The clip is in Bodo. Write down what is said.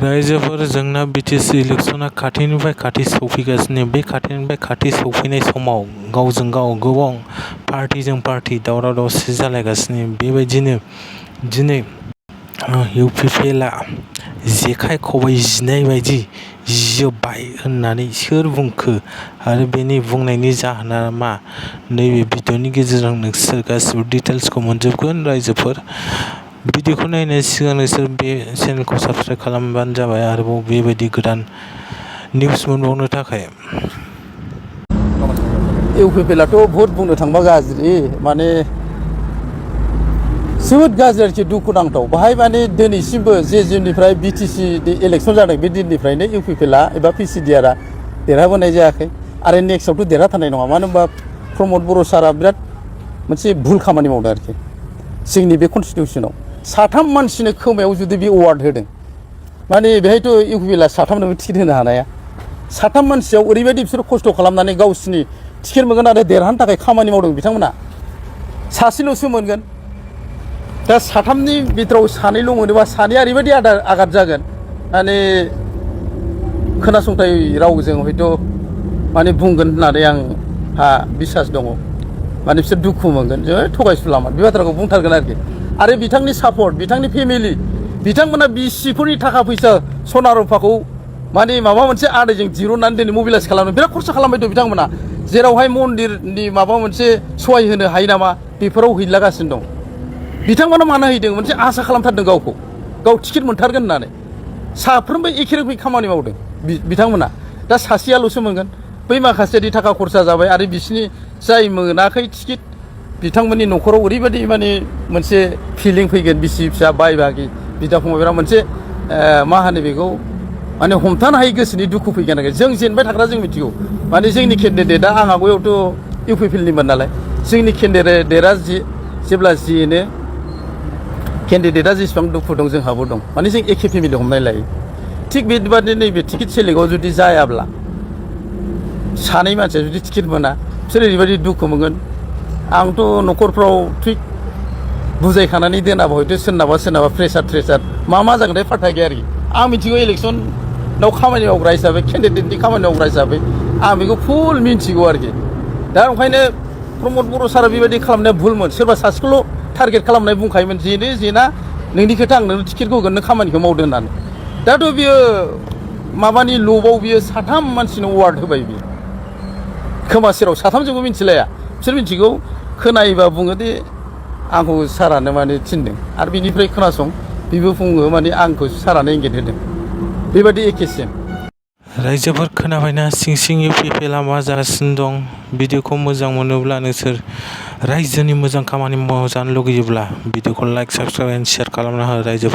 रायजोफोर जोंना बिटिसि इलेक्शना खाथिनिफ्राय खाथि सौफैगासिनो। बे खाथिनिफ्राय खाथि सौफैनाय समाव गावजों गाव गोबां पार्टिजों पार्टि दावराव दावसि जालायगासिनो। बेबायदिनो दिनै इउपिपिएलआ जेखाइ खबाइ जिनाय बायदि जिजोब्बाय होननानै सोर बुंखो आरो बेनि बुंनायनि जाहोना मा? नैबे भिडिअनि गेजेरजों नोंसोर गासिबो डिटेल्सखौ मोनजोबगोन। रायजोफोर भिडिअखौ नायनायनि सिगां नोंसोर बे चेनेलखौ साबस्क्राइब खालामबानो जाबाय आरोबाव बेबायदि गोदान निउस मोनबावनो थाखाय। इउपिपिएलआथ' भट बुंनो थांबा गाज्रि, माने जोबोद गाज्रि आरोखि, दुखुनांथाव। बाहाय माने दिनैसिमबो जे दिननिफ्राय बिटिसि इलेक्सन जादों बे दिननिफ्रायनो इउपिपिएलआ एबा पिसिडिआरआ देरहाबोनाय जायाखै आरो नेक्स्टआवथ' देरहाथारनाय नङा। मानो होनबा प्रमद बर' सारआ बिराद मोनसे भुल खामानि मावदों आरोखि जोंनि बे कनस्टिटिउसनाव। साथाम मानसिनो खोमायाव जुदि बे अवार्ड होदों, माने बेहायथ' इउपिपिएलआ साथामनोबो टिकेट होनो हानाया। साथाम मानसियाव ओरैबायदि बिसोर खस्थ' खालामनानै गावसिनि टिकेट मोनगोन आरो देरहानो थाखाय खामानि मावदों बिथांमोना। सासेल'सो मोनगोन। दा साथामनि बिथोराव सानैल' मोनोबा सानैया ओरैबायदि आघात जागोन, माने खोनासंथाय रावजों हयथ' माने बुंगोन होननानै आंहा बिसास दङ। माने बिसोर दुखु मोनगोन, जों थगायसुलामोन बे बाथ्राखौ बुंथारगोन आरोखि। आरो बिथांनि सापर्ट, बिथांनि फेमिलि, बिथांमोना बिसिफोरनि थाखा फैसा सना रुफाखौ माने माबा मोनसे आदायजों दिरुननानै दिनै मबिलाइज खालामनो बिराद खरसा खालामबाय दं बिथांमोना। जेरावहाय मन्दिरनि माबा मोनसे सहाय होनो हायो नामा बेफोराव हैलागासिनो दं। बिथांमोना मानो हैदों? मोनसे आसा खालामथारदों गावखौ, गाव टिकेट मोनथारगोन होननानै। साफ्रोमबो एखे रोखोमै खामानि मावदों बिथांमोना। दा सासेयाल'सो मोनगोन। बै माखासेनि थाखा खरसा जाबाय आरो बिसिनि जाय मोनाखै टिकेट बिथांमोननि न'खराव ओरैबायदि माने मोनसे फिलिं फैगोन, बिसि फिसा बाय बागि बिदा फंबायफ्रा मोनसे मा होनो बेखौ माने हमथानो हायै गोसोनि दुखु फैगोन आरोखि। जों जेनबाय थाग्रा जों मिथिगौ, माने जोंनि केन्डिडेटआ आं आवगायावथ' इउपिपिएलनिमोन नालाय, जोंनि केन्डिडेटआ जेब्ला जेनो केन्डिडेटआ जेसेबां दुखु दं जोंहाबो दं। माने जों एखे फेमिलि हमनाय लायो। थिग बेबादिनो नैबे टिकेट सेलेक्टआव जुदि जायाब्ला, सानै मानसिया जुदि टिकेट मोना, बिसोर ओरैबायदि दुखु मोनगोन। आंथ' न'खरफ्राव थिग बुजायखानानै दोनाबा हयथ' सोरनाबा प्रेसार मा जागोनथाय फात्ता गैया आरोखि। आं मिथिगौ इलेक्सनाव खामानि मावग्रा हिसाबै, केन्डिडेटनि खामानि मावग्रा हिसाबै आं बेखौ फुल मिन्थिगौ आरोखि। दा ओंखायनो प्रमद बर' सारा बेबायदि खालामनाया भुलमोन। सोरबा सासेखौल' टारगेट खालामनाय बुंखायोमोन, जेना नोंनि खोथा, आं नोंनो टिकेटखौ होगोन, नों खामानिखौ मावदो होननानै। दाथ' बियो माबानि लबाव बियो साथाम मानसिनो अवार्ड होबाय। बियो खोमा सेराव साथामजोंबो मिथिलाया। बिसोर मिथिगौ, खोनायोबा बुङो दे आंखौ सारानो माने थिनदों, आरो बिनिफ्राय खोनासं बेबो बुङो माने आंखौ सारानो इंगित होदों। बेबायदि एखेसिन। रायजोफोर खोनाबायना सिं सिं इउपिपिएलआ मा जागासिनो दं? भिडिअखौ मोजां मोनोब्ला, नोंसोर रायजोनि मोजां खामानि मावजानो लुगैयोब्ला भिडिअखौ लाइक, साबस्क्राइब एन्ड शेयार खालामना हो रायजोफोर।